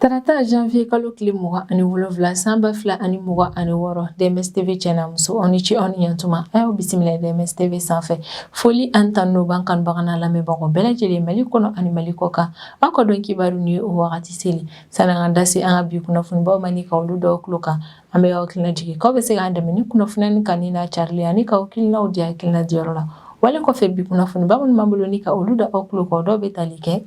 Tarata janvier kalo tile 27 san 2026, DMS TV cɛ n'a muso, aw ni ce, aw ni ɲantuma. A y'aw bisimila DMS TV sanfɛ. Foli ani tanu b'an kanubaga n'a lamɛnbagaw bɛɛ lajɛlen Mali kɔnɔ ani Mali kɔ kan. Aw ka don kibaru ni o wagati seli. Sani an ka da se an ka bi kunnafonibaw ma ni ka olu dɔw tulo kan, an bɛ aw hakilina jigin k'aw bɛ se k'an dɛmɛ ni kunnafoniya kanuni n'a carili ani k'aw hakilinaw di hakilina diyɔrɔ la. Wale kɔfɛ, bi kunnafoniba minnu b'an bolo ni ka olu da aw tulo kan, o dɔw bɛ tali kɛ: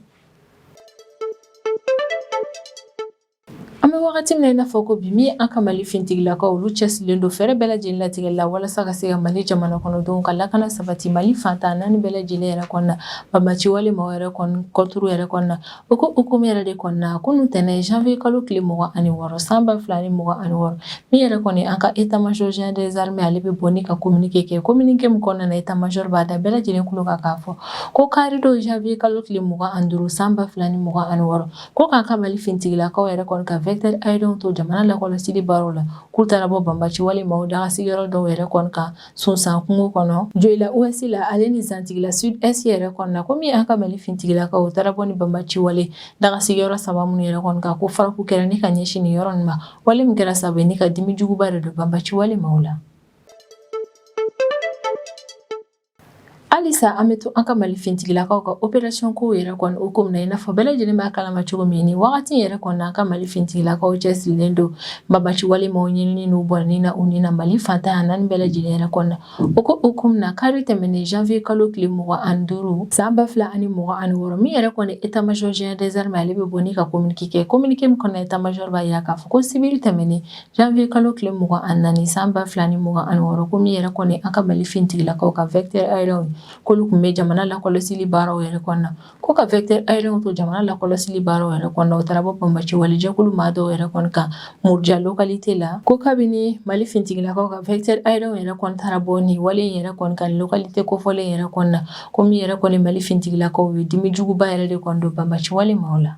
An bɛ wagati min na i n'a fɔ ko bi, min an ka Mali fintigilakaw, olu cɛsirilen don fɛɛrɛ bɛɛ lajɛlen latigɛ la walasa ka se ka Mali jamana kɔnɔdenw ka lakana sabati Mali fan 14 bɛɛ lajɛlen yɛrɛ kɔnɔna, banbaanci wale maaw yɛrɛ kɔni contre yɛrɛ kɔnɔna. O ko hukumu yɛrɛ de kɔnɔna, kunun tɛnɛn janvier kalo tile 26 san 2026, min yɛrɛ kɔni an ka état major général des armées, ale bɛ bɔ ni ka communiqué kɛ. Communiqué min kɔnɔna na, état major b'a da bɛɛ lajɛlen tulo kan k'a fɔ ko karidon janvier kalo tile 25 san 2026, ko k'an ka Mali fintigilakaw yɛrɛ kɔni ka vecteur aérien to jamana lakɔlɔsili baaraw la, k'u taara bɔ banbaanci wale maaw daga sigiyɔrɔ dɔw yɛrɛ kɔni kan Sonsan kungo kɔnɔ, Joyila Ouest la, ale ni Zantigila Sud Est yɛrɛ kɔnɔna na. Ko min an ka Mali fintigilakaw taara bɔ ni banbaanci wale daga sigiyɔrɔ saba minnu yɛrɛ kɔni kan, ko frappe kɛra ni ka ɲɛsin nin yɔrɔ ninnu ma, wale min kɛra sababu ye ni ka dimi juguba de don banbaanci wale maaw la. Halisa an bɛ to an ka Mali fintigilakaw ka opération kow yɛrɛ kɔni hukumu na. I n'a fɔ bɛɛ lajɛlen b'a kalama cogo min, nin wagati yɛrɛ kɔni, an ka Mali fintigilakaw cɛsirilen don banbaanci wale maaw ɲinini n'u bɔnɛni na u ni na Mali fan 14 bɛɛ lajɛlen yɛrɛ kɔnɔna. O ko hukumu na, kari tɛmɛnen janvier kalo tile 25 san 2026, min yɛrɛ kɔni état major général des armées, ale bɛ bɔ ni ka communiqué kɛ. Communiqué min kɔnɔ, état major b'a jira k'a fɔ ko sibiri tɛmɛnen janvier kalo tile 24 san 2026, ko min yɛrɛ kɔni an ka Mali fintigilakaw ka vecteur aérien, k'olu tun bɛ jamana lakɔlɔsili baaraw yɛrɛ kɔnɔna, ko ka vecteur aérien to jamana lakɔlɔsili baaraw yɛrɛ kɔnɔna, u taara bɔ banbaanci wale jɛkulu maa dɔw yɛrɛ kɔni kan Muruja localité la. Ko kabini Mali fintigilakaw ka vecteur aérien yɛrɛ kɔni taara bɔ nin wale in yɛrɛ kɔni kan localité kofɔlen yɛrɛ kɔnɔna, ko min yɛrɛ kɔni Mali fintigilakaw ye dimi juguba yɛrɛ de kɔni don banbaanci wale maaw la.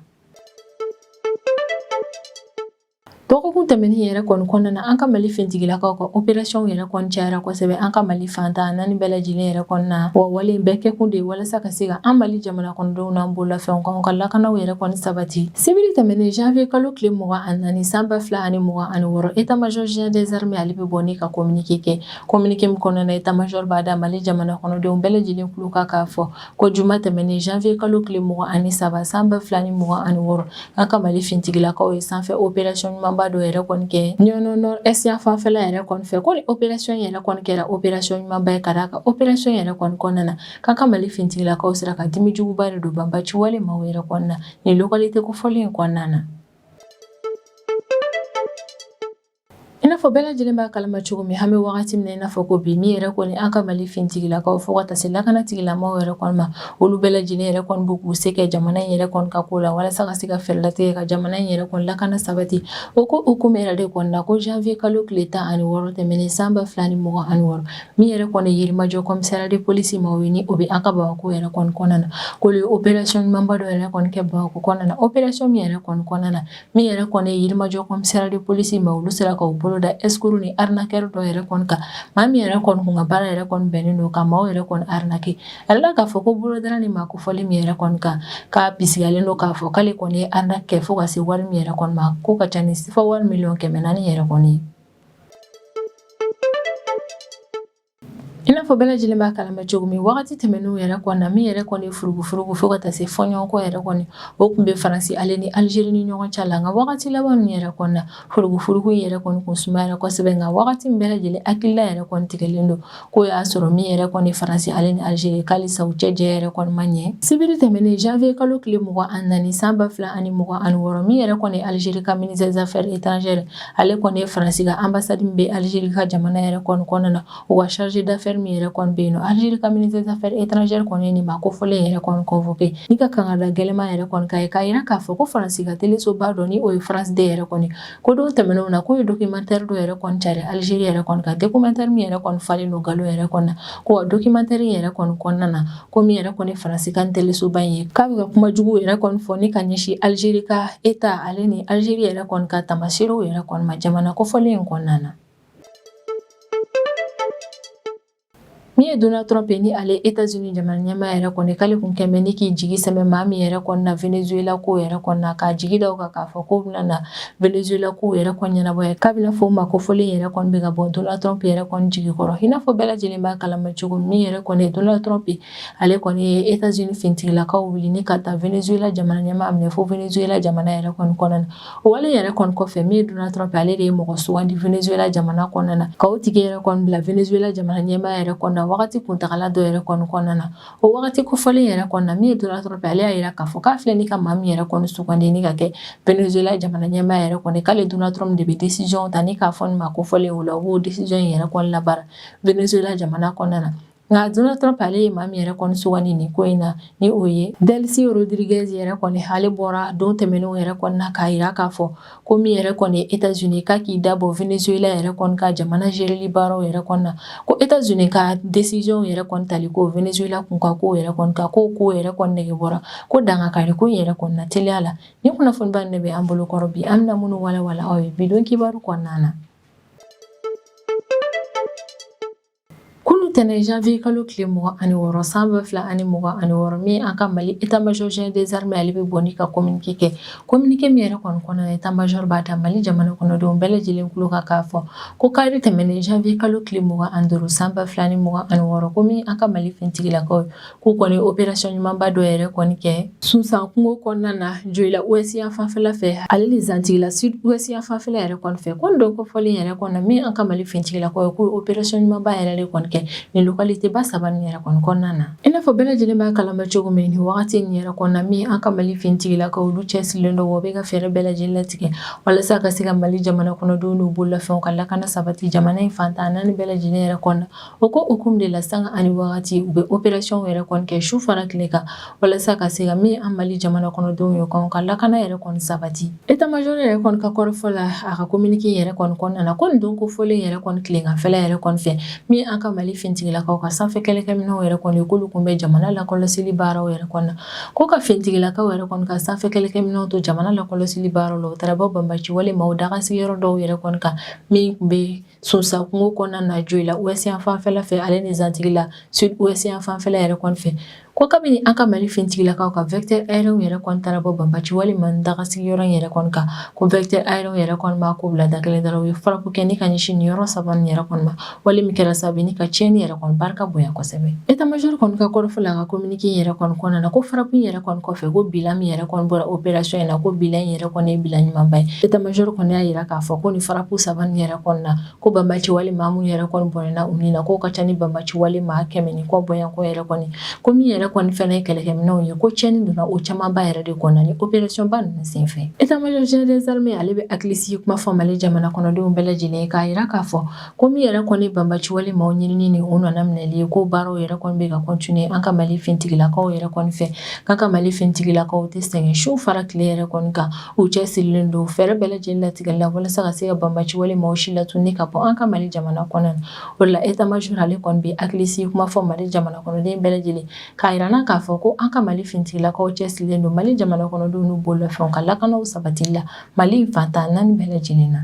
Dɔgɔkun tɛmɛnen yɛrɛ kɔni kɔnɔna na, an ka Mali fintigilakaw ka opération yɛrɛ kɔni cayara kosɛbɛ an ka Mali fan 14 bɛɛ lajɛlen yɛrɛ kɔnɔna. Wa wale in bɛɛ kɛkun de ye walasa ka se ka an Mali jamana kɔnɔdenw n'an bololafɛnw k'anw ka lakanaw yɛrɛ kɔni sabati. Sibiri tɛmɛnen janvier kalo tile 24 san 2026, état major général des armées, ale bɛ bɔ ni ka communiqué kɛ. Communiqué min kɔnɔna na, état major b'a da Mali jamana kɔnɔdenw bɛɛ lajɛlen tulo kan k'a fɔ ko juma tɛmɛnen janvier kalo tile 23 san 2026, an ka Mali fintigilakaw ye sanfɛ opération ɲumanba dɔ yɛrɛ kɔni kɛ Ɲɔnɔ nord est fanfɛla yɛrɛ kɔni fɛ. Ko ni opération yɛrɛ kɔni kɛra opération ɲumanba ye, ka d'a kan opération yɛrɛ kɔni kɔnɔna na, k'an ka Mali fintigilakaw sera ka dimi juguba de don banbaanci wale maaw yɛrɛ kɔnɔna na nin localité kofɔlen in kɔnɔna na. I n'a fɔ bɛɛ lajɛlen b'a kalama cogo min, an bɛ wagati min na i n'a fɔ ko bi, min yɛrɛ kɔni an ka Mali fintigilakaw fo ka taa se lakana tigilamaaw yɛrɛ kɔni ma, olu bɛɛ lajɛlen yɛrɛ kɔni b'u k'u se kɛ jamana in yɛrɛ kɔni ka ko la walasa ka se ka fɛɛrɛ latigɛ ka jamana in yɛrɛ kɔni lakana sabati. O ko hukumu yɛrɛ de kɔni na, ko janvier kalo tile 16 tɛmɛnen san 2026, min yɛrɛ kɔni Yirimajɔ commissariat de police maaw ye, ni o bɛ an ka Bamakɔ yɛrɛ kɔni kɔnɔna na, k'olu ye opération ɲumanba dɔ yɛrɛ kɔni kɛ Bamakɔ kɔnɔna na. Opération min yɛrɛ kɔni kɔnɔna na, min yɛrɛ kɔni Yirimajɔ commissariat de police ma, olu sera k'u bolo da escroc ni arnaqueur dɔ yɛrɛ kɔni kan, maa min yɛrɛ kɔni kun ka baara yɛrɛ kɔni bɛnnen don ka maaw yɛrɛ kɔni arnaquer. A yirala k'a fɔ ko bolo dara ni maa kofɔlen min yɛrɛ kɔni kan, k'a bisigiyalen don k'a fɔ k'ale kɔni ye arnaque kɛ fo ka se wari min yɛrɛ kɔni ma, k'o ka ca ni sifa wari miliyɔn 400 yɛrɛ kɔni ye. I n'a fɔ bɛɛ lajɛlen b'a kalama cogo min, wagati tɛmɛnenw yɛrɛ kɔni na, min yɛrɛ kɔni furugufurugu fo ka taa se fɔɲɔgɔnkɔ yɛrɛ kɔni, o tun bɛ Faransi ale ni Algérie ni ɲɔgɔn cɛ la. Nka wagati laban ninnu yɛrɛ kɔni na, furugufurugu in yɛrɛ kɔni kun sumayara kosɛbɛ. Nka wagati min bɛɛ lajɛlen hakilila yɛrɛ kɔni tigɛlen don, k'o y'a sɔrɔ min yɛrɛ kɔni Faransi ale ni Algérie, k'alisa u cɛ jɛ yɛrɛ kɔni ma ɲɛ. Sibiri tɛmɛnen janvier kalo tile 24 san 2026, min yɛrɛ kɔni Algérie ka ministre des affaires étrangères, ale kɔni ye Faransi ka ambassade min bɛ Algérie ka jamana yɛrɛ kɔni kɔnɔna na, u ka chargé d'affaires min yɛrɛ kɔni bɛ yen nɔ, Algérie ka ministre des affaires étrangères kɔni ye nin maa kofɔlen yɛrɛ kɔni convoqué ni ka kangada gɛlɛman yɛrɛ kɔni k'a ye, k'a yira k'a fɔ ko Faransi ka telesoba dɔ, ni o ye France 2 yɛrɛ kɔni, ko don tɛmɛnenw na, k'o ye documentaire dɔ yɛrɛ kɔni cari Algérie yɛrɛ kɔni kan, documentaire min yɛrɛ kɔni falen don nkalon yɛrɛ kɔni na. Ko wa documentaire in yɛrɛ kɔni kɔnɔna na, ko min yɛrɛ kɔni Faransi ka telesoba in ye, k'a bɛ ka kuma jugu yɛrɛ kɔni fɔ ni ka ɲɛsin Algérie ka État ale ni Algérie yɛrɛ kɔni ka tamaseerew yɛrɛ kɔni ma jamana kofɔlen in kɔnɔna na. Min ye Donald Trump ye, ni ale États-Unis jamana ɲɛmaa yɛrɛ kɔni, k'ale kun kɛmɛ ni k'i jigi sɛmɛ maa min yɛrɛ kɔni na Venezuela ko yɛrɛ kɔni na, k'a jigi da o kan k'a fɔ k'o bɛna na Venezuela ko yɛrɛ kɔni ɲɛnabɔ ye, k'a bɛna fɔ o ma kofɔlen yɛrɛ kɔni bɛ ka bɔ Donald Trump yɛrɛ kɔni jigi kɔrɔ. I n'a fɔ bɛɛ lajɛlen b'a kalama cogo min yɛrɛ kɔni, Donald Trump ale kɔni ye États-Unis finitigilakaw wuli ni ka taa Venezuela jamana ɲɛmaa minɛ fo Venezuela jamana yɛrɛ kɔni kɔnɔna na. O wale yɛrɛ kɔni kɔfɛ, min ye Donald Trump, ale de ye mɔgɔ sugandi Venezuela jamana kɔnɔna na, ka o tigi yɛrɛ kɔni bila Venezuela jamana ɲɛmaa yɛrɛ kɔnɔna na wagati kuntagala dɔ yɛrɛ kɔni kɔnɔna na. O wagati kofɔlen yɛrɛ kɔnɔna na, min ye Donald Trump, ale y'a jira k'a fɔ k'a filɛ ni ka maa min yɛrɛ kɔni sugandi ni ka kɛ Venezuela jamana ɲɛmaa yɛrɛ kɔni, k'ale Donald Trump de bɛ décision ta ni k'a fɔ nin ma kofɔlen o la, u b'o décision yɛrɛ kɔni labaara Venezuela jamana kɔnɔna na. Nka Donald Trump ale ye maa min yɛrɛ kɔni sugandi nin ko in na, ni o ye Delcy Rodriguez yɛrɛ kɔni, ale bɔra don tɛmɛnenw yɛrɛ kɔni na k'a jira k'a fɔ ko min yɛrɛ kɔni ye États-Unis, k'a k'i da bɔ Venezuela yɛrɛ kɔni ka jamana géreli baaraw yɛrɛ kɔni na, ko États-Unis ka décision yɛrɛ kɔni tali ko Venezuela kun ka ko yɛrɛ kɔni kan, ko ko yɛrɛ kɔni nege bɔra, ko dankari ko in yɛrɛ kɔni na teliya la. Ni kunnafoniba de bɛ an bolo kɔrɔ bi, an bɛna minnu walawala aw ye bi don kibaru kɔnɔna na. Kunu tɛnɛn janvier kalo tile 26 san 2026, min an ka Mali état-major général des armées ale bɛ bɔ ni ka communiqué kɛ, communiqué min yɛrɛ kɔni kɔnɔna na, état-major b'a da Mali jamana kɔnɔdenw bɛɛ lajɛlen tulo kan k'a fɔ ko kari tɛmɛnen janvier kalo tile 25 san 2026, ko min an ka Mali finitigilakaw k'u kɔni opération ɲumanba dɔ yɛrɛ kɔni kɛ Sunsan kungo kɔnɔna na, Joyila ouest yan fanfɛla fɛ, ale ni Zantigila sud ouest yan fanfɛla yɛrɛ kɔni fɛ. Ko nin don kofɔlen yɛrɛ kɔnɔ, min an ka Mali finitigilakaw ye, k'u opération ɲumanba yɛrɛ de kɔni kɛ nin localité ba saba nin yɛrɛ kɔni kɔnɔna na. I n'a fɔ bɛɛ lajɛlen b'a kalama cogo min, nin wagati nin yɛrɛ kɔnɔna, min an ka Mali finitigilakaw, olu cɛsirilen don wa u bɛ ka fɛɛrɛ bɛɛ lajɛlen latigɛ walasa ka se ka Mali jamana kɔnɔdenw n'u bololafɛnw ka lakana sabati jamana in fan tan naani bɛɛ lajɛlen yɛrɛ kɔnɔ. O ko hukumu de la, sanga ani wagati, u bɛ opération yɛrɛ kɔni kɛ su fara tile kan walasa ka se ka min an Mali jamana kɔnɔdenw ye ka lakana yɛrɛ kɔni sabati. État-major yɛrɛ kɔni ka kɔrɔfɔ la, a ka communiqué yɛrɛ kɔni kɔnɔna na, ko nin don kofɔlen yɛrɛ kɔni tileganfɛla yɛrɛ kɔni fɛ, min an ka Mali finitigilakaw ka sanfɛ kɛlɛkɛminɛnw yɛrɛ kɔni, k'olu kun bɛ jamana lakɔlɔsili baaraw yɛrɛ kɔnɔ na, ko ka finitigilakaw yɛrɛ kɔni ka sanfɛ kɛlɛkɛminɛnw to jamana lakɔlɔsili baaraw la, u taara bɔ banbaci wale maaw daga sigiyɔrɔ dɔw yɛrɛ kɔni kan, min tun bɛ Sunsan kungo kɔnɔna na, Joyila ouest yan fanfɛla fɛ, ale ni Zantigila sud ouest yan fanfɛla yɛrɛ kɔni fɛ. Ko kabini an ka Mali finitigilakaw ka vecteur aérien yɛrɛ kɔni taara bɔ banbaci wale maa daga sigiyɔrɔ yɛrɛ kɔni kan, ko vecteur aérien yɛrɛ kɔni ma ko bila da kelen dara, u ye frappe kɛ ni ka ɲɛsin nin yɔrɔ saba nin yɛrɛ kɔni ma, wale min kɛra sababu ni ka tiɲɛni yɛrɛ kɔni barika bonya kosɛbɛ. État-major kɔni ka kɔrɔfɔ la, a ka communiqué yɛrɛ kɔni kɔnɔna na, ko frappe yɛrɛ kɔni kɔfɛ, ko bilan min yɛrɛ kɔni bɔra opération in na, ko bilan in yɛrɛ kɔni ye bilan ɲumanba ye. État-major kɔni y'a jira k'a fɔ ko ni frappe saba nin yɛrɛ kɔni na, ko banbaci wale maa minnu yɛrɛ kɔni bɔnɛna u ni na, k'o ka ca ni banbaci wale maa 100 ni kɔ bɔɲɔgɔnko yɛrɛ kɔni, ko min yɛrɛ kɔni fɛnɛ ye kɛlɛkɛminɛnw ye, ko tiɲɛni donna o camanba yɛrɛ de kɔnɔ ni opération ba ninnu senfɛ. État-major général des armées ale bɛ hakilisigi kuma fɔ Mali jamana kɔnɔdenw bɛɛ lajɛlen ye, k'a jira k'a fɔ ko min yɛrɛ kɔni banbaci wale maaw ɲinini ni o nana minɛli ye, ko baaraw yɛrɛ kɔni bɛ ka continuer an ka Mali finitigilakaw yɛrɛ kɔni fɛ, k'an ka Mali finitigilakaw tɛ sɛgɛn su fara tile yɛrɛ kɔni kan, u cɛsirilen don fɛɛrɛ bɛɛ lajɛlen latigɛli la walasa ka se ka banbaci wale maaw si latununi ka bɔ an ka Mali jamana kɔnɔ na. O de la, état-major ale kɔni bɛ hakilisigi kuma fɔ Mali jamana kɔnɔden bɛɛ lajɛlen, k'a jira n'a k'a fɔ ko an ka Mali finitigilakaw cɛsirilen don Mali jamana kɔnɔdenw n'u bololafɛnw ka lakanaw sabatili la Mali fan tan naani bɛɛ lajɛlen na.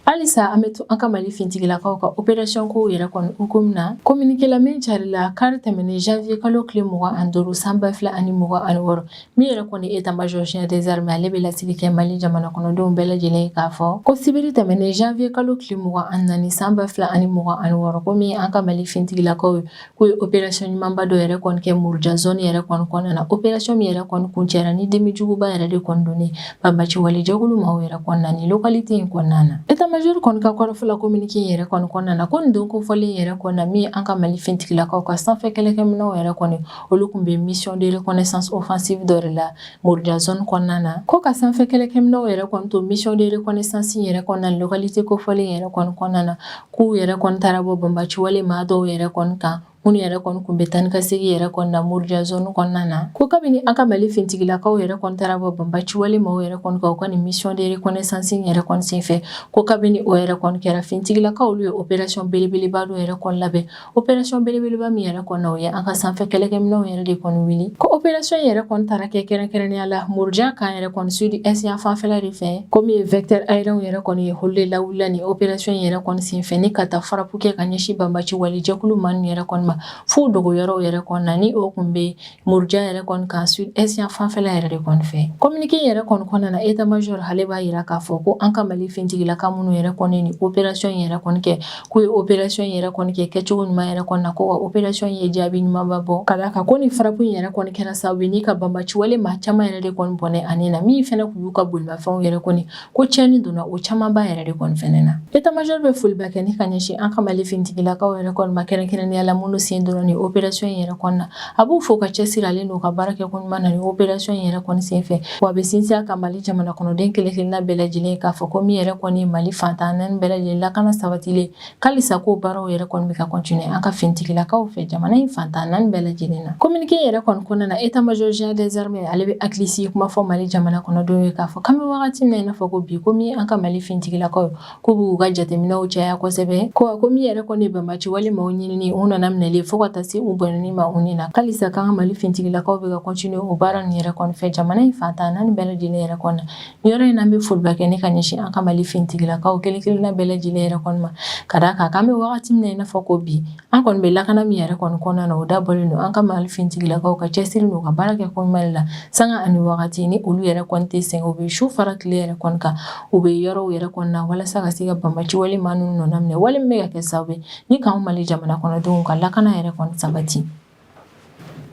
Halisa an bɛ to an ka Mali finitigilakaw ka opération kow yɛrɛ kɔni hukumu na. Communiqué la min carila kari tɛmɛnen janvier kalo tile 25 san 2026, min yɛrɛ kɔni état-major général des armées ale bɛ laseli kɛ Mali jamana kɔnɔdenw bɛɛ lajɛlen, k'a fɔ ko sibiri tɛmɛnen janvier kalo tile 24 san 2026, ko min an ka Mali finitigilakaw ye, k'u ye opération ɲumanba dɔ yɛrɛ kɔni kɛ Muruja zone yɛrɛ kɔni kɔnɔna na, opération min yɛrɛ kɔni kuncɛra ni dimi juguba yɛrɛ de kɔni donnen banbaci wale jɛkulu maaw yɛrɛ kɔnɔna ni localité in kɔnɔna na. État-major kɔni ka kɔrɔfɔ la, communiqué in yɛrɛ kɔni kɔnɔna na, ko nin don kofɔlen yɛrɛ kɔnɔna, min an ka Mali finitigilakaw ka sanfɛ kɛlɛkɛminɛnw yɛrɛ kɔni, olu tun bɛ mission de reconnaissance offensive dɔ de la Muruja zone kɔnɔna na, ko ka sanfɛ kɛlɛkɛminɛnw yɛrɛ kɔni to mission de reconnaissance yɛrɛ kɔnɔna localité kofɔlen yɛrɛ kɔni kɔnɔna na, k'u yɛrɛ kɔni taara bɔ banbaci wale maa dɔw yɛrɛ kɔni kan. Minnu yɛrɛ kɔni tun bɛ taa ni ka segin yɛrɛ kɔni na Muruja zone kɔnɔna na, ko kabini an ka Mali finitigilakaw yɛrɛ kɔni taara bɔ banbaciwale maaw yɛrɛ kɔni kan u ka nin mission de reconnaissance yɛrɛ kɔni senfɛ, ko kabini o yɛrɛ kɔni kɛra, finitigilakaw olu ye opération belebeleba dɔ yɛrɛ kɔni labɛn. Opération belebeleba min yɛrɛ kɔni na, o ye an ka sanfɛ kɛlɛkɛminɛnw yɛrɛ de kɔni wuli. Ko opération yɛrɛ kɔni taara kɛ kɛrɛnkɛrɛnnenya la Muruja camp yɛrɛ kɔni sud est yan fanfɛla de fɛ. Ko min ye vecteur aérien yɛrɛ kɔni ye, olu de lawulila nin opération yɛrɛ kɔni senfɛ ni ka taa frappe kɛ ka ɲɛsin banbaci wale jɛkulu maa ninnu yɛrɛ kɔni ma f'u dogo yɔrɔw yɛrɛ kɔni na, ni o kun bɛ Muruja yɛrɛ kɔni camp sud est yan fanfɛla yɛrɛ de kɔni fɛ. Communiqué yɛrɛ kɔni kɔnɔna na, état major ale b'a yira k'a fɔ ko an ka Mali finitigilaka minnu yɛrɛ kɔni ni opération yɛrɛ kɔni kɛ, k'u ye opération yɛrɛ kɔni kɛ kɛcogo ɲuman yɛrɛ kɔni na, ko wa opération ye jaabi ɲumanba bɔ, ka d'a kan ko ni frappe in yɛrɛ kɔni kɛra sababu ye ni ka banbaci wale maa caman yɛrɛ de kɔni bɔnɛ ani na min fɛnɛ kun y'u ka bolimafɛnw yɛrɛ kɔni, ko tiɲɛni donna o camanba yɛrɛ de kɔni fɛnɛ na. État major bɛ foliba kɛ ni ka ɲɛsin an ka Mali finitigilakaw yɛrɛ kɔni ma, kɛrɛnkɛrɛnnenya la minnu sen donna ni opération in yɛrɛ kɔni na. A b'u fo ka cɛsiri ale n'u ka baara kɛ ko ɲuman na ni opération in yɛrɛ kɔni senfɛ. Wa a bɛ sinsin a ka Mali jamana kɔnɔden kelen kelenna bɛɛ lajɛlen k'a fɔ ko min yɛrɛ kɔni ye Mali fan 14 bɛɛ lajɛlen lakana sabatilen, k'alisa k'o baaraw yɛrɛ kɔni bɛ ka continuer an ka finitigilakaw fɛ jamana in fan 14 bɛɛ lajɛlen na. Communiqué yɛrɛ kɔni kɔnɔna na, état major général des armées ale bɛ hakilisigi kuma fɔ Mali jamana kɔnɔdenw ye k'a fɔ k'an bɛ wagati min na i n'a fɔ ko bi, ko min an ka Mali finitigilakaw ye, k'u b'u ka jateminɛw caya kosɛbɛ, ko ko min yɛrɛ kɔni banbaci wale maaw ɲinini, u nana minɛli fo ka taa se u bɔnɛni ma u ni na, k'alisa k'an ka Mali finitigilakaw bɛ ka continuer o baara ninnu yɛrɛ kɔni fɛ jamana in fan 14 bɛɛ lajɛlen yɛrɛ kɔni na. Nin yɔrɔ in na, an bɛ foliba kɛ ni ka ɲɛsin an ka Mali finitigilakaw kelen kelenna bɛɛ lajɛlen yɛrɛ kɔni ma, ka d'a kan k'an bɛ wagati min na i n'a fɔ ko bi, an kɔni bɛ lakana min yɛrɛ kɔni kɔnɔna na, o dabɔlen don an ka Mali finitigilakaw ka cɛsiri n'u ka baara kɛ ko ɲuman la sanga ani wagati, ni olu yɛrɛ kɔni tɛ sɛgɛn, u bɛ su fara tile yɛrɛ kɔni kan, u bɛ yɔrɔw yɛrɛ kɔni na walasa ka se ka banbaci wale maa ninnu nɔ minɛ, wale min bɛ ka kɛ sababu ye ni k'an Mali jamana kɔnɔdenw ka lakana yɛrɛ kɔni sabati.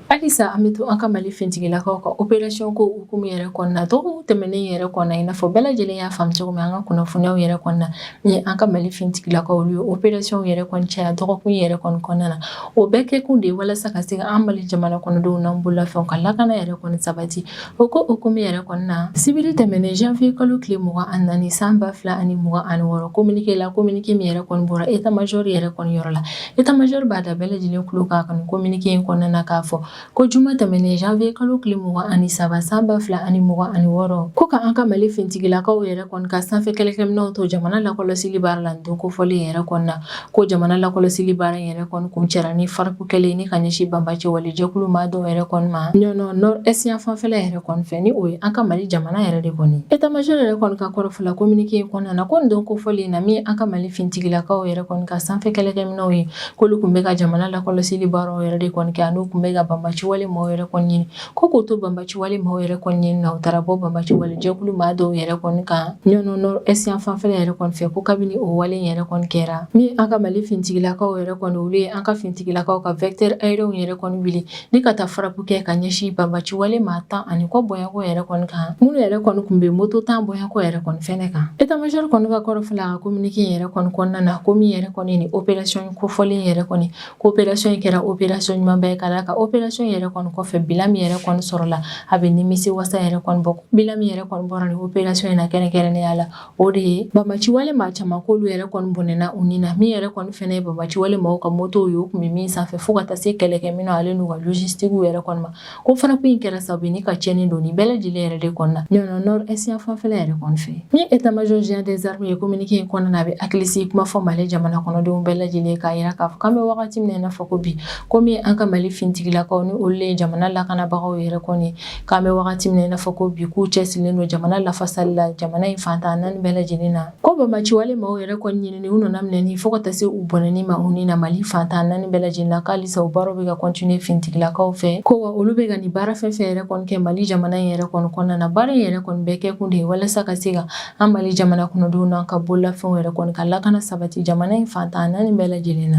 Halisa an bɛ to an ka Mali finitigilakaw ka opération ko hukumu yɛrɛ kɔnɔna. Dɔgɔkun tɛmɛnen yɛrɛ kɔnɔna, i n'a fɔ bɛɛ lajɛlen y'a faamu cogo min an ka kunnafoniyaw yɛrɛ kɔnɔna, min ye an ka Mali finitigilakaw, olu ye opération yɛrɛ kɔni caya dɔgɔkun yɛrɛ kɔni kɔnɔna na. O bɛɛ kɛkun de ye walasa ka se ka an Mali jamana kɔnɔdenw n'an bololafɛnw ka lakana yɛrɛ kɔni sabati. O ko hukumu yɛrɛ kɔnɔna, sibiri tɛmɛnen janvier kalo tile 24 san 2026, communiqué la, communiqué min yɛrɛ kɔni bɔra état major yɛrɛ kɔni yɔrɔ la, état major b'a da bɛɛ lajɛlen tulo kan ka nin communiqué in kɔnɔna na k'a fɔ ko juma tɛmɛnen janvier kalo tile 23 san 2026, ko ka an ka Mali finitigilakaw yɛrɛ kɔni ka sanfɛ kɛlɛkɛminɛnw to jamana lakɔlɔsili baara la. Nin don kofɔlen yɛrɛ kɔnɔna, ko jamana lakɔlɔsili baara in yɛrɛ kɔni kuncɛra ni frappe kɛlen ni ka ɲɛsin banbaci wale jɛkulu maa dɔw yɛrɛ kɔni ma Ɲɔnɔ nord est yan fanfɛla yɛrɛ kɔni fɛ, ni o ye an ka Mali jamana yɛrɛ de kɔni. État major yɛrɛ kɔni ka kɔrɔfɔ la communiqué in kɔnɔna na, ko nin don kofɔlen na, min an ka Mali finitigilakaw yɛrɛ kɔni ka sanfɛ kɛlɛkɛminɛnw ye, k'olu tun bɛ ka jamana lakɔlɔsili baaraw yɛrɛ de kɔni kɛ, an'u tun bɛ ka banbaci wale maaw yɛrɛ kɔni ɲini, ko k'u to banbaci wale maaw yɛrɛ kɔni ɲini na, u taara bɔ banbaci wale jɛkulu maa dɔw yɛrɛ kɔni kan Ɲɔnɔ nord est yan fanfɛla yɛrɛ kɔni fɛ. Ko kabini o wale in yɛrɛ kɔni kɛra, min an ka Mali finitigilakaw yɛrɛ kɔni, olu ye an ka finitigilakaw ka vecteur aérien yɛrɛ kɔni wuli ni ka taa frappe kɛ ka ɲɛsin banbaci wale maa 10 ani kɔ bɔɲɔgɔn yɛrɛ kɔni kan, minnu yɛrɛ kɔni tun bɛ moto 10 bɔɲɔgɔn yɛrɛ kɔni fɛnɛ kan. État major kɔni ka kɔrɔfɔ la a ka communiqué in yɛrɛ kɔni kɔnɔna na, ko min yɛrɛ kɔni ni opération kofɔlen yɛrɛ kɔni, ko opération in kɛra opération ɲumanba ye, ka d'a kan opération yɛrɛ kɔni kɔfɛ, bilan min yɛrɛ kɔni sɔrɔla, a bɛ nimisi wasa yɛrɛ kɔni bɔ. Bilan min yɛrɛ kɔni bɔra ni opération in na kɛrɛnkɛrɛnnenya la, o de ye banbaci wale maa caman k'olu yɛrɛ kɔni bɔnɛna u ni na, min yɛrɛ kɔni fɛnɛ ye banbaci wale maaw ka motow ye, u tun bɛ min sanfɛ, fo ka taa se kɛlɛkɛminɛnw ale n'u ka logistique yɛrɛ kɔni ma. Ko frappe in kɛra sababu ni ka tiɲɛni don nin bɛɛ lajɛlen yɛrɛ de kɔnɔna na Ɲɔnɔ nord est yan fanfɛla yɛrɛ kɔni fɛ. Min état major général des armées ye, communiqué in kɔnɔna na, a bɛ hakilisigi kuma fɔ Mali jamana kɔnɔdenw bɛɛ lajɛlen k'a yira k'a fɔ k'an bɛ wagati min na i n'a fɔ ko bi, ko min an ka Mali finitigilakaw, ni olu ye jamana lakanabagaw yɛrɛ kɔni, k'an bɛ wagati min na i n'a fɔ ko bi, k'u cɛsirilen don jamana lafasali la jamana in fan 14 bɛɛ lajɛlen na. Ko banbaci wale maaw yɛrɛ kɔni ɲinini, u nana minɛni fo ka taa se u bɔnɛni ma u ni na Mali fan 14 bɛɛ lajɛlen na, k'alisa o baaraw bɛ ka continuer finitigilakaw fɛ. Ko wa olu bɛ ka nin baara fɛn fɛn yɛrɛ kɔni kɛ Mali jamana in yɛrɛ kɔni kɔnɔna na, baara in yɛrɛ kɔni bɛɛ kɛ kun de ye walasa ka se ka an Mali jamana kɔnɔdenw n'an ka bololafɛnw yɛrɛ kɔni ka lakana sabati jamana in fan 14 bɛɛ lajɛlen na.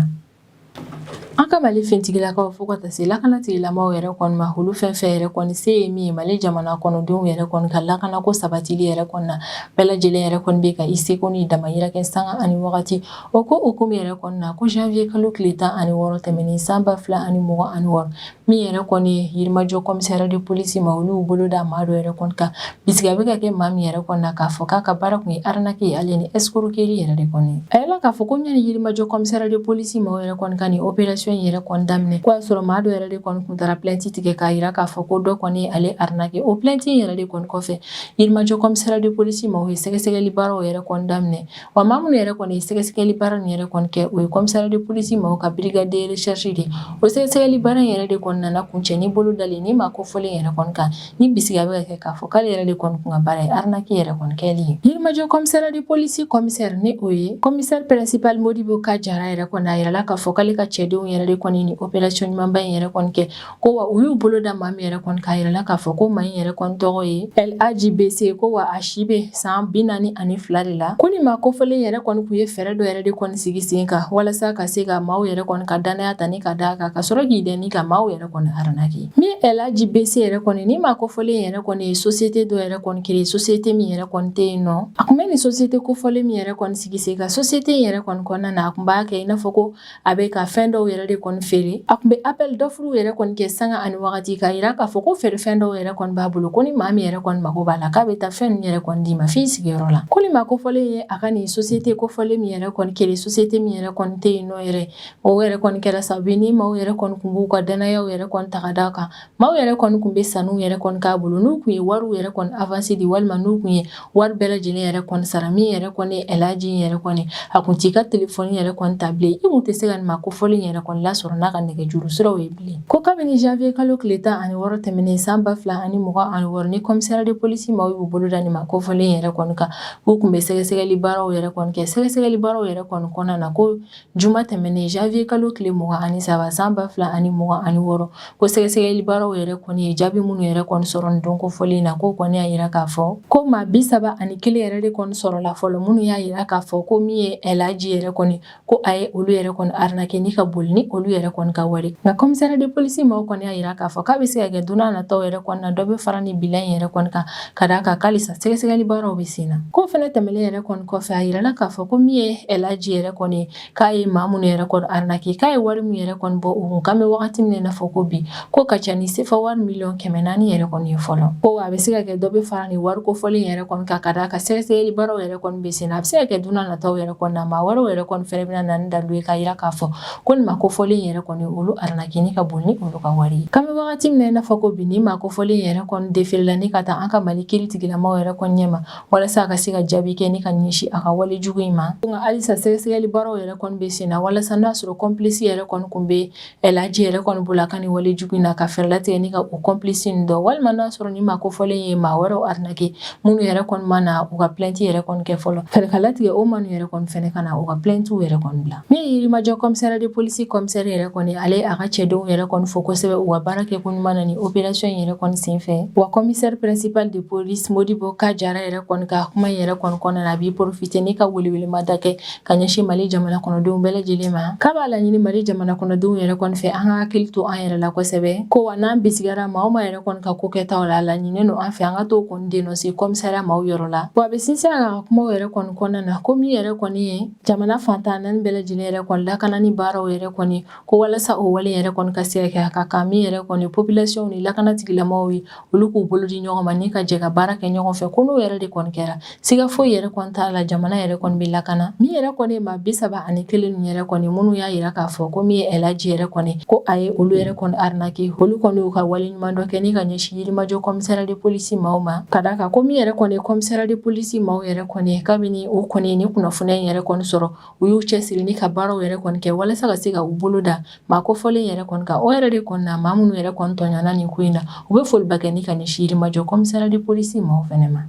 An ka Mali finitigilakaw fo ka taa se lakana tigilamaaw yɛrɛ kɔni ma, olu fɛn fɛn yɛrɛ kɔni se ye min ye Mali jamana kɔnɔdenw yɛrɛ kɔni ka lakanako sabatili yɛrɛ kɔni na, bɛɛ lajɛlen yɛrɛ kɔni bɛ ka i seko ni damayira kɛ sanga ani wagati. O ko hukumu yɛrɛ kɔni na, ko janvier kalo tile 16 tɛmɛnen san 2026, min yɛrɛ kɔni ye Yirimajɔ commissariat de police ma, olu bolo da maa dɔ yɛrɛ kɔni kan, bisigi a bɛ ka kɛ maa min yɛrɛ kɔni na k'a fɔ k'a ka baara tun ye arnaque ye ale ni escroquerie yɛrɛ de kɔni. A yirala k'a fɔ ko ɲani Yirimajɔ commissariat de police maaw yɛrɛ kɔni ka nin opération opération in yɛrɛ kɔni daminɛ, ko y'a sɔrɔ maa dɔ yɛrɛ de kɔni kun taara plainte tigɛ k'a yira k'a fɔ ko dɔ kɔni ye ale arnaquer. O plainte in yɛrɛ de kɔni kɔfɛ, Yirimajɔ commissariat de police maaw ye sɛgɛsɛgɛli baaraw yɛrɛ kɔni daminɛ. Wa maa minnu yɛrɛ kɔni ye sɛgɛsɛgɛli baara nin yɛrɛ kɔni kɛ, o ye commissariat de police maaw ka brigade de recherche de. O sɛgɛsɛgɛli baara in yɛrɛ de kɔni nana kuncɛ ni bolo dalen ni maa kofɔlen yɛrɛ kɔni kan, ni bisigiya bɛ ka kɛ k'a fɔ k'ale yɛrɛ de kɔni kun ka baara ye arnaque yɛrɛ kɔni kɛli ye. Yirimajɔ commissariat de police commissaire, ni o ye commissaire principal Modibo Ka Jara yɛrɛ kɔni, a yirala k'a fɔ k'ale ka cɛdenw yɛrɛ de kɔni ni opération ɲumanba in yɛrɛ kɔni kɛ, ko wa u y'u bolo da maa min yɛrɛ kɔni k'a yirala k'a fɔ ko maa in yɛrɛ kɔni tɔgɔ ye LAJBC, ko wa a si bɛ san 42 de la. Ko ni maa kofɔlen yɛrɛ kɔni kun ye fɛɛrɛ dɔ yɛrɛ de kɔni sigi sen kan walasa ka se ka maaw yɛrɛ kɔni ka dannaya ta ni ka d'a kan, ka sɔrɔ k'i dɛn ni ka maaw yɛrɛ kɔni arnaquer. Min LAJBC yɛrɛ kɔni, ni maa kofɔlen yɛrɛ kɔni ye société dɔ yɛrɛ kɔni créer, société min yɛrɛ kɔni tɛ yen nɔ. A kun bɛ nin société kofɔlen min yɛrɛ kɔni sigi sen kan, société in yɛrɛ kɔni kɔnɔna na, a kun b'a kɛ i n'a fɔ ko a bɛ ka fɛn dɔw yɛrɛ de kɔni feere. A kun bɛ appel d'offre yɛrɛ kɔni kɛ sanga ani wagati, k'a yira k'a fɔ ko feerefɛn dɔw yɛrɛ kɔni b'a bolo, ko ni maa min yɛrɛ kɔni mago b'a la, k'a bɛ taa fɛn ninnu yɛrɛ kɔni d'i ma f'i sigiyɔrɔ la. Ko ni maa kofɔlen ye a ka nin société kofɔlen min yɛrɛ kɔni créer, société min yɛrɛ kɔni tɛ yen nɔ yɛrɛ, o yɛrɛ kɔni kɛra sababu ye ni maaw yɛrɛ kɔni kun b'u ka dannayaw yɛrɛ kɔni ta ka d'a kan. Maaw yɛrɛ kɔni kun bɛ sanniw yɛrɛ kɔni k'a bolo, n'u kun ye wariw yɛrɛ kɔni avance di, walima n'u kun ye wari bɛɛ lajɛlen yɛrɛ kɔni sara. Min yɛrɛ kɔni ye Elhaji yɛrɛ kɔni, a kun t'i ka telefɔni yɛrɛ kɔni ta bilen, i kun tɛ se ka nin maa kofɔlen yɛrɛ kɔni lasɔrɔ n'a ka nɛgɛjuru siraw ye bilen. Ko kabini janvier kalo tile 16 tɛmɛnen san 2026, ni commissariat de police maaw y'u bolo da nin maa kofɔlen yɛrɛ kɔni kan, k'u kun bɛ sɛgɛsɛgɛli baaraw yɛrɛ kɔni kɛ. Sɛgɛsɛgɛli baaraw yɛrɛ kɔni kɔnɔna na, ko juma tɛmɛnen janvier kalo tile 23 san 2026, ko sɛgɛsɛgɛli baaraw yɛrɛ kɔni ye jaabi minnu yɛrɛ kɔni sɔrɔ nin don kofɔlen na, ko kɔni y'a yira k'a fɔ ko maa 31 yɛrɛ de kɔni sɔrɔla fɔlɔ, minnu y'a yira k'a fɔ ko min ye Elhaji yɛrɛ kɔni, ko a ye olu yɛrɛ kɔni arnaquer ni ka boli ni olu yɛrɛ kɔni ka wari. Nka commissariat de police maaw kɔni y'a yira k'a fɔ k'a bɛ se ka kɛ don n'a nataw yɛrɛ kɔni na, dɔ bɛ fara nin bilan in yɛrɛ kɔni kan, ka d'a kan k'alisa sɛgɛsɛgɛli baaraw bɛ sen na. Ko fɛnɛ tɛmɛlen yɛrɛ kɔni kɔfɛ, a yirala k'a fɔ ko min ye Elhaji yɛrɛ kɔni, k'a ye maa minnu yɛrɛ kɔni arnaquer, k'a ye wari min yɛrɛ kɔni bɔ u kun, k'an bɛ wagati min na fɔ ko bi, ko ka ca ni sefa wari miliyɔn 400 yɛrɛ kɔni ye fɔlɔ. Ko a bɛ se ka kɛ dɔ bɛ fara nin wari kofɔlen yɛrɛ kɔni kan, ka d'a kan sɛgɛsɛgɛli baaraw yɛrɛ kɔni bɛ sen na. A bɛ se ka kɛ don n'a nataw yɛrɛ kɔni na, maa wɛrɛw yɛrɛ kɔni fɛnɛ bɛna na ni dalu ye k'a yira k'a fɔ ko nin maa kofɔlen yɛrɛ kɔni, olu arnaquer ni ka boli ni olu ka wari ye. K'an bɛ wagati min na i n'a fɔ ko bi, ni maa kofɔlen yɛrɛ kɔni deferela ni ka taa an ka Mali kiiri tigilamaw yɛrɛ kɔni ɲɛma, walasa a ka se ka jaabi kɛ ni ka ɲɛsin a ka wale jugu in ma. Nka halisa sɛgɛsɛgɛli baaraw yɛrɛ kɔni bɛ sen na, walasa n'a sɔrɔ complice yɛrɛ kɔni kun bɛ Elhaji yɛrɛ kɔni bolo a ka nin wale jugu in na, ka fɛɛrɛ latigɛ ni ka o complice nin dɔn, walima n'a sɔrɔ ni maa kofɔlen ye maa wɛrɛw arnaquer, minnu yɛrɛ kɔni ma na u ka plainte yɛrɛ kɔni kɛ fɔlɔ, fɛɛrɛ ka latigɛ o maa yɛrɛ kɔni fɛnɛ ka na u ka plainte yɛrɛ kɔni bila. Min ye Yirimajɔ commissariat de police commissaire yɛrɛ kɔni, ale a ka cɛdenw yɛrɛ kɔni fo kosɛbɛ u ka baara kɛ ko ɲuman na ni opération yɛrɛ kɔni senfɛ. Wa commissaire principal de police Modibo Ka Jara yɛrɛ kɔni ka kuma yɛrɛ kɔni kɔnɔna na, a b'i profiter ni ka welewelemada kɛ ka ɲɛsin Mali jamana kɔnɔdenw bɛɛ lajɛlen ma, k'a b'a laɲini Mali jamana kɔnɔdenw yɛrɛ kɔni fɛ, an ka hakili to an yɛrɛ la kosɛbɛ. Ko wa n'an bisigara maa o maa yɛrɛ kɔni ka ko kɛtaw la, a laɲininen don an fɛ an ka t'o kɔni dénoncer commissariat maaw yɔrɔ la. Wa a bɛ sinsin a ka kumaw yɛrɛ kɔni kɔnɔna na, ko min yɛrɛ kɔni ye jamana fan 14 bɛɛ lajɛlen yɛrɛ kɔni lakanani baaraw yɛrɛ kɔni, ko walasa o wale yɛrɛ kɔni ka se ka kɛ, a ka kan min yɛrɛ kɔni population ni lakana tigilamaw ye, olu k'u bolo di ɲɔgɔn ma ni ka jɛ ka baara kɛ ɲɔgɔn fɛ. Ko n'o yɛrɛ de kɔni kɛra, siga foyi yɛrɛ kɔni t'a la, jamana yɛrɛ kɔni bɛ lakana. Min yɛrɛ kɔni ye maa 31 ninnu yɛrɛ kɔni, minnu y'a yira k'a fɔ ko min ye Elhaji yɛrɛ kɔni, ko a ye olu yɛrɛ kɔni arnaquer, olu kɔni y'u ka wale ɲuman dɔ kɛ ni ka ɲɛsin Yirimajɔ commissariat de police maaw ma, ka d'a kan ko min yɛrɛ kɔni ye commissariat de police maaw yɛrɛ kɔni, kabini u kɔni ni kunnafoniya in yɛrɛ kɔni sɔrɔ, u y'u cɛsiri ni ka baaraw yɛrɛ kɔni kɛ walasa ka se ka u bolo da maa kofɔlen yɛrɛ kɔni kan. O yɛrɛ de kɔni na, maa minnu yɛrɛ kɔni tɔɲɔna nin ko in na, u bɛ foliba kɛ ni ka ɲɛsin Yirimajɔ commissariat de police maaw fɛnɛ ma.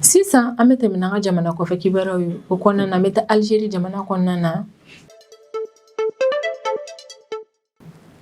Sisan an bɛ tɛmɛ n'an ka jamana kɔfɛ kibaruyaw ye. O kɔnɔna na, an bɛ taa Algérie jamana kɔnɔna na.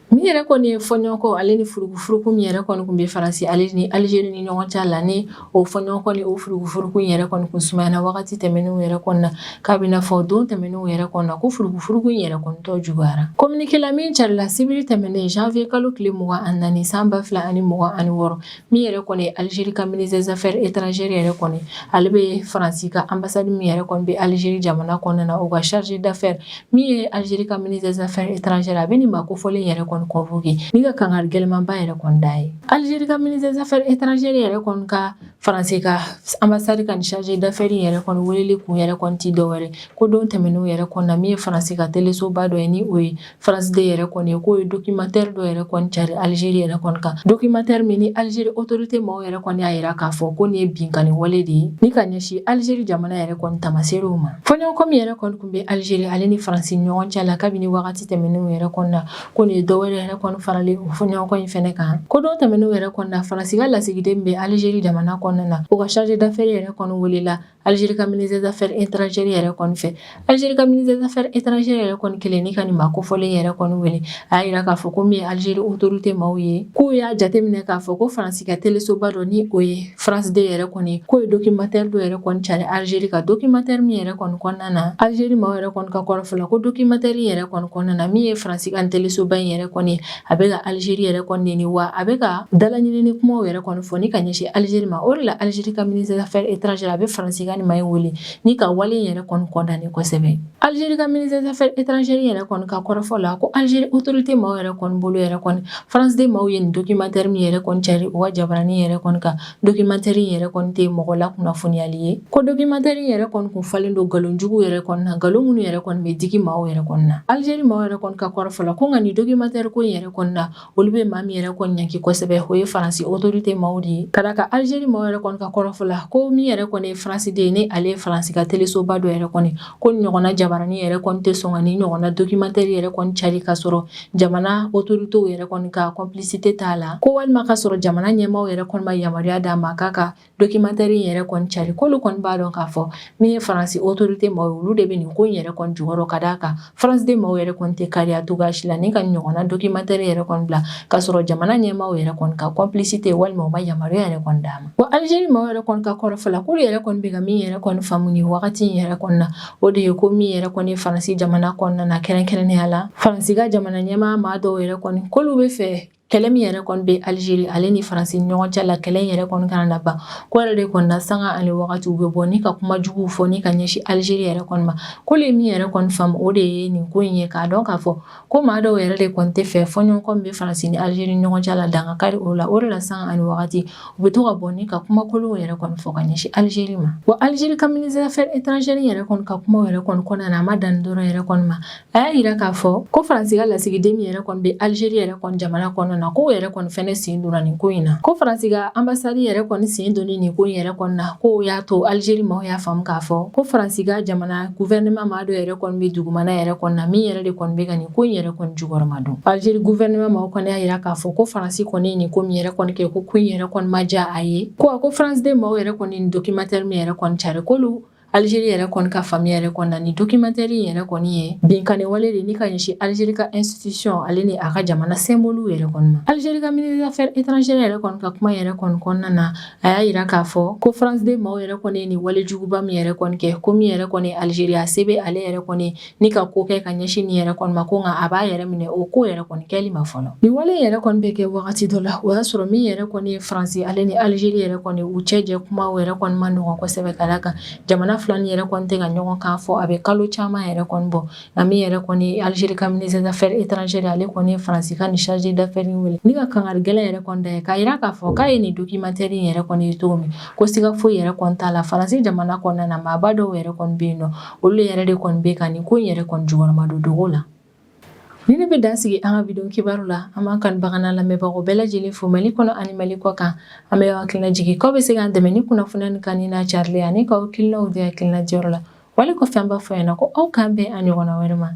Min yɛrɛ kɔni ye fɔɲɔgɔnkɔ ale ni furukufuruku min yɛrɛ kɔni tun bɛ Faransi ale ni Algérie ni ɲɔgɔn cɛ la, ni o fɔɲɔgɔnkɔ ni o furukufuruku in yɛrɛ kɔni kun sumayana wagati tɛmɛnenw yɛrɛ kɔni na, k'a bɛna fɔ don tɛmɛnenw yɛrɛ kɔni na, ko furukufuruku in yɛrɛ kɔni tɔ juguyara. Communiqué la min carila sibiri tɛmɛnen janvier kalo tile 24 san 2026, min yɛrɛ kɔni ye Algérie ka ministre des affaires étrangères yɛrɛ kɔni, ale bɛ Faransi ka ambassade min yɛrɛ kɔni bɛ Algérie jamana kɔnɔna na, o ka chargé d'affaires, min ye Algérie ka ministre des affaires étrangères, a bɛ nin maa kofɔlen yɛrɛ kɔni convoqué ni ka kangari gɛlɛmanba yɛrɛ kɔni d'a ye. Algérie ka ministre des affaires étrangères yɛrɛ kɔni ka Faransi ka ambassade ka nin chargé d'affaires yɛrɛ kɔni weleli kun yɛrɛ kɔni ti dɔwɛrɛ ko don tɛmɛnenw yɛrɛ kɔni na, min ye Faransi ka telesoba dɔ ye, ni o ye France 2 yɛrɛ kɔni ye, k'o ye documentaire dɔ yɛrɛ kɔni cari Algérie yɛrɛ kɔni kan, documentaire min ni Algérie autorité maaw yɛrɛ kɔni y'a yira k'a fɔ ko nin ye binkanni wale de ye ni ka ɲɛsin Algérie jamana yɛrɛ kɔni tamaseerew ma. Fɔɲɔgɔnkɔ min yɛrɛ kɔni tun bɛ Algérie ale ni Faransi ɲɔgɔn cɛ la kabini wagati tɛmɛnenw yɛrɛ kɔni na, ko nin ye dɔwɛrɛ yɛrɛ kɔni faralen o fɔɲɔgɔnkɔ in fɛnɛ kan. Ko don tɛmɛnenw yɛrɛ kɔni na, Faransi ka lasigiden bɛ Algérie jamana kɔnɔna na, o ka chargé d'affaires yɛrɛ kɔni welela Algérie ka ministre des affaires étrangères yɛrɛ kɔni fɛ. Algérie ka ministre des affaires étrangères yɛrɛ kɔni kelen ni ka nin maa kofɔlen yɛrɛ kɔni wele, a y'a yira k'a fɔ ko min ye Algérie autorité maaw ye, k'u y'a jateminɛ k'a fɔ ko Faransi ka telesoba dɔ, ni o ye France 2 yɛrɛ kɔni, k'o ye documentaire dɔ yɛrɛ kɔni cari Algérie ka, documentaire min yɛrɛ kɔni kɔnɔna na, Algérie maaw yɛrɛ kɔni ka kɔrɔfɔ la, ko documentaire yɛrɛ kɔni kɔnɔna na, min ye Faransi ka telesoba in yɛrɛ kɔni, a bɛ ka Algérie yɛrɛ kɔni neni, wa a bɛ ka dalaɲinini kumaw yɛrɛ kɔni fɔ ni ka ɲɛsin Algérie ma. O de la Algérie ka ministre des affaires étrangères a bɛ Faransi ka nin maa in wele ni ka wale in yɛrɛ kɔni condamné kosɛbɛ. Algérie ka ministre des affaires étrangères yɛrɛ kɔni ka kɔrɔfɔ la, ko Algérie autorité maaw yɛrɛ kɔni bolo yɛrɛ kɔni, France 2 maaw ye nin documentaire min yɛrɛ kɔni cari u ka jabaranin yɛrɛ kɔni kan, documentaire in yɛrɛ kɔni tɛ mɔgɔ lakunnafoniyali ye, ko documentaire in yɛrɛ kɔni kun falen don nkalon jugu yɛrɛ kɔni na, nkalon minnu yɛrɛ kɔni bɛ digi maaw yɛrɛ kɔni na. Algérie maaw yɛrɛ kɔni ka kɔrɔfɔ la, ko nka nin documentaire ko in yɛrɛ kɔni na, olu bɛ maa min yɛrɛ kɔni ɲangi kosɛbɛ, o ye Faransi autorité maaw de ye. Ka d'a kan Algérie maaw yɛrɛ kɔni ka kɔrɔfɔ la, ko min yɛrɛ kɔni ye France 2 ye, ni ale ye Faransi ka telesoba dɔ yɛrɛ kɔni, ko nin ɲɔgɔnna jabaranin yɛrɛ kɔni tɛ sɔn ka nin ɲɔgɔnna documentaire yɛrɛ kɔni cari ka sɔrɔ jamana autorités yɛrɛ kɔni ka complicité t'a la, ko walima ka sɔrɔ jamana ɲɛmaaw yɛrɛ kɔni ma yamaruya d'a ma k'a ka documentaire in yɛrɛ kɔni cari. K'olu kɔni b'a dɔn k'a fɔ min ye Faransi autorité maaw ye, olu de bɛ nin ko in yɛrɛ kɔni jukɔrɔ, ka d'a kan France 2 maaw yɛrɛ kɔni tɛ kariya cogoya si la ni ka ɲɔgɔnna documentaire yɛrɛ kɔni bila ka sɔrɔ jamana ɲɛmaaw yɛrɛ kɔni ka complicité walima u ma yamaruya yɛrɛ kɔni d'a ma. Wa Algérie maaw yɛrɛ kɔni ka kɔrɔfɔ la, k'olu yɛrɛ kɔni bɛ ka min yɛrɛ kɔni faamu nin wagati in yɛrɛ kɔni na, o de ye ko min yɛrɛ kɔni ye Faransi jamana kɔnɔna na, kɛrɛnkɛrɛnnenya la Faransi ka jamana ɲɛmaa maa dɔw yɛrɛ kɔni, k'olu bɛ fɛ kɛlɛ min yɛrɛ kɔni bɛ Algérie ale ni Faransi ɲɔgɔn cɛ la, kɛlɛ in yɛrɛ kɔni kana na ban. Ko yɛrɛ de kɔni na, sanga ani wagati u bɛ bɔ ni ka kuma juguw fɔ ni ka ɲɛsin Algérie yɛrɛ kɔni ma. K'olu ye min yɛrɛ kɔni faamu, o de ye nin ko in ye, k'a dɔn k'a fɔ ko maa dɔw yɛrɛ de kɔni tɛ fɛ fɔɲɔgɔnkɔ min bɛ Faransi ni Algérie ɲɔgɔn cɛ la, dan ka kari o la. O de la sanga ani wagati u bɛ to ka bɔ ni ka kumakolonw yɛrɛ kɔni fɔ ka ɲɛsin Algérie ma. Wa Algérie ka ministre des affaires étrangères yɛrɛ kɔni ka kumaw yɛrɛ kɔni kɔnɔna na, a ma dan dɔrɔn yɛrɛ kɔni ma. A y'a yira k'a fɔ ko Faransi ka lasigiden min yɛrɛ kɔni bɛ Algérie yɛrɛ kɔni jamana kɔnɔna na, k'o yɛrɛ kɔni fɛnɛ sen donna nin ko in na, ko Faransi ka ambassade yɛrɛ kɔni sen donni nin ko in yɛrɛ kɔni na, k'o y'a to Algérie maaw y'a faamu k'a fɔ ko Faransi ka jamana gouvernement maa dɔ yɛrɛ kɔni bɛ dugumana yɛrɛ kɔni na, min yɛrɛ de kɔni bɛ ka nin ko in yɛrɛ kɔni jukɔrɔma don. Algérie gouvernement maaw kɔni y'a yira k'a fɔ ko Faransi kɔni ye nin ko min yɛrɛ kɔni kɛ, ko ko in yɛrɛ kɔni ma diya a ye, ko a ko France 2 maaw yɛrɛ kɔni nin documentaire min yɛrɛ kɔni cari, k'olu Algérie yɛrɛ kɔni ka faamuya yɛrɛ kɔni na, ni documentaire in yɛrɛ kɔni ye binkanni wale de ni ka ɲɛsin Algérie ka institution ale ni a ka jamana symbole yɛrɛ kɔni ma. Algérie ka ministre des affaires étrangères yɛrɛ kɔni ka kuma yɛrɛ kɔni kɔnɔna na, a y'a yira k'a fɔ ko France 2 maaw yɛrɛ kɔni ye nin wale juguba min yɛrɛ kɔni kɛ, ko min yɛrɛ kɔni Algérie a se bɛ ale yɛrɛ kɔni ni ka ko kɛ ka ɲɛsin nin yɛrɛ kɔni ma, ko nka a b'a yɛrɛ minɛ o ko yɛrɛ kɔni kɛli ma fɔlɔ. Nin wale yɛrɛ kɔni bɛ kɛ wagati dɔ la, o y'a sɔrɔ min yɛrɛ kɔni ye Faransi ale ni Algérie yɛrɛ kɔni u cɛ jɛ kumaw yɛrɛ kɔni ma nɔgɔn kosɛbɛ, ka d'a kan jamana fila ni yɛrɛ kɔni tɛ ka ɲɔgɔn kan fɔ, a bɛ kalo caman yɛrɛ kɔni bɔ. Nka min yɛrɛ kɔni Algérie ka ministre des affaires étrangères, ale kɔni ye Faransi ka nin chargé d'affaires wele ni ka kangari gɛlɛn yɛrɛ kɔni da ye, k'a yira k'a fɔ k'a ye nin documentaire in yɛrɛ kɔni ye cogo min, ko siga foyi yɛrɛ kɔni t'a la, Faransi jamana kɔnɔna na maaba dɔw yɛrɛ kɔni bɛ yen nɔ, olu yɛrɛ de kɔni bɛ ka nin ko in yɛrɛ kɔni jukɔrɔma don dogo la. Ni ne bɛ dan sigi an ka video kibaru la, an b'an kanubaga n'an lamɛnbagaw bɛɛ lajɛlen fo Mali kɔnɔ ani Mali kɔ kan. An bɛ hakilina jigin k'aw bɛ se k'an dɛmɛ ni kunnafoniya nin kanuni n'a carili ani k'aw hakilinaw di hakilina diyɔrɔ la. Wale kɔfɛ, an b'a fɔ ɲɛna ko aw k'an bɛn a ɲɔgɔnna wɛrɛ ma.